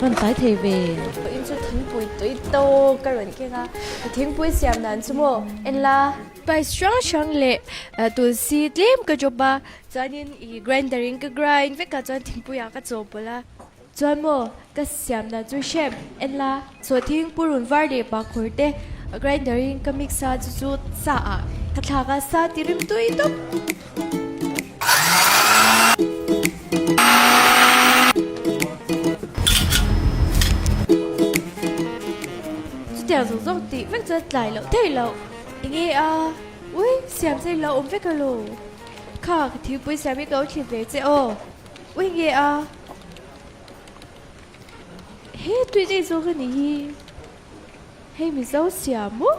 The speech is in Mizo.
Rawn tlai thei ve. In chu thingpui tui tawk ka rawn keng a, ka thingpui siam dan chu maw en la. Spice hrang hrang leh tulsi tlem ka drop a, chuanin ih grinder in ka grind vek a chuan thingpui ah ka chaw pawlh a. Chuan maw ka siam dan chu hrem en la. Sawhthing purun var leh bakhur te grinder in ka mix a chu chu sa ah ka thlak a sa ti rim tui tawp. Chutiang zawng zawng tih vek chuan tlai loh theih loh. Enge a ui siam che ilo awm vek alo. Kha ka thingpui siam hi ka lo thli ve che aw. Ui nge a. He tui daih zawk a nih hi. Hei Mizo siam maw?